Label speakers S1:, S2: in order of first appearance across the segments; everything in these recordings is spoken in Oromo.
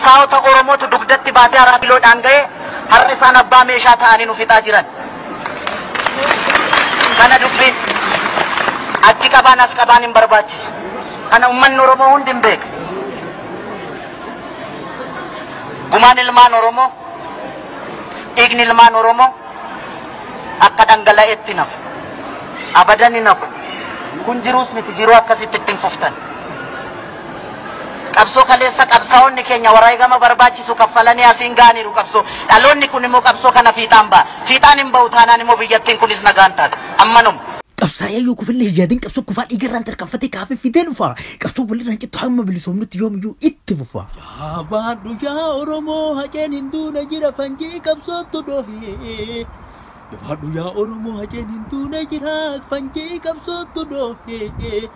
S1: Qabsaa'ota Oromootu dugdatti baatee 4 kiiloodhaan ga'e, har'a isaan abbaa meeshaa ta'anii nu fixaa jiran. Kana dubbiin achi qabaan as qabaan hin barbaachisu. Kana uummanni Oromoo hundi hin beeku. Gumaan ilmaan Oromoo, dhiigni ilmaan Oromoo akka dhangala'eetti nafu. Abadan hin hafu. Kun jiruus miti, jiruu akkasitti ittiin fuftan. Qabsoo kaleessa qabsaa'onni keenya wareegama barbaachisu kaffalanii asiin ga'aniiru qabsoo. Dhaloonni kun immoo qabsoo kana fiixaan ba'a. Fiixaan hin ba'u taanaan immoo biyyattiin kunis nagaan taata. Ammanuma.
S2: Qabsaa'ee yoo kufillee hin yaadin, qabsoo kufaa dhiigarraan tarkaanfatee kaafee fidee dhufa. Qabsoo walirraan cittu hamma bilisoomnutti yoomiyyuu itti fufa.
S3: Jabaadhu yaa Oromoo, haceen hin duune jira, fanjii qabsootu dhohee. Jabaadhu yaa Oromoo, haceen hin duune jira, fanjii qabsootu dhohee.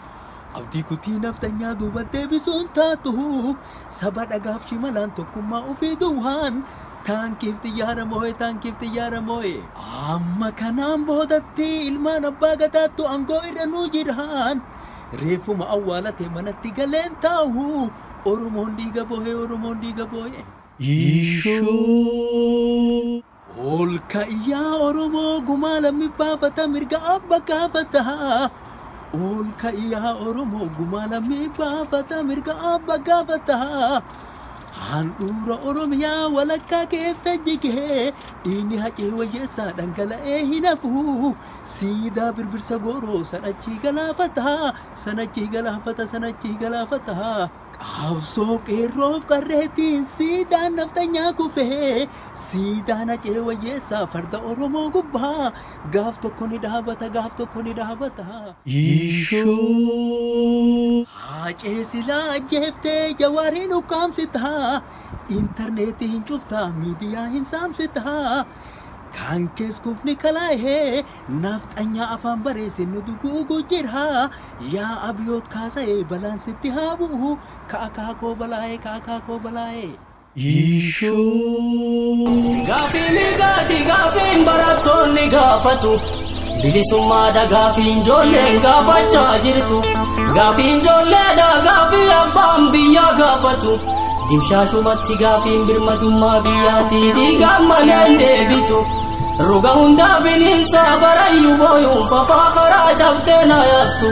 S3: Abdii kutii naftanyaa duuba deebisuun taatu, saba dhagaaf shimalaan tokkummaa ofii duwwaan taankiif xiyyaara moo'e, taankiif xiyyaara moo'e. Amma kanaan boodatti ilmaan abbaa gadaattu aangoo irra nuu jiraan. Reeffuma awwaalate manatti galeen taa'u, Oromoon dhiiga boo'e, Oromoon dhiiga boo'e. Ishoo. Ol ka'ii Oromoo, gumaa lammi baafata, mirga abba gaafata. Ol ka'ii Oromoo, gumaa lammi baafata, mirga abba gaafata. Handhuura Oromiyaa walakkaa keessa jigee, dhiigni hacee wayyeessaa dhangala'ee hin hafu. Siidaa birbirsa gooroo sanachii galaafata, sanachii galaafata, sanachii galaafata. Qabsoo qeerroof qarreetiin siidaan naftanyaa kufee, siidaan hacee wayyeessaa farda Oromoo gubbaa gaaf tokko ni dhaabata, gaaf tokko ni dhaabata. Ishoo. Hacee silaa ajjeeftee jawaariin ukkaamsita, intarneetii hin cufta, miidiyaa hin saamsita. Kan kees kufni kalaa'ee nafxanyaa afaan bareesse nu duguugu jira. Yaa abiyoot kaasa'ee balaan sitti haa bu'u, ka akaakoo balaa'ee, ka akaakoo balaa'ee. Ishoo.
S4: Gaafii mirgaati gaafiin barattoonni gaafatu. Bilisummaadha gaafiin ijoolleen gaafachaa jirtu. Gaafiin ijoolleedha gaafii abbaan biyyaa gaafatu. Dimshaashumatti gaafiin birmadummaa biyyaati dhiigaan malee hin deebitu. Ruga hundaa bineensa barayyuu booyuun fafaa karaa cabtee na yaaftu.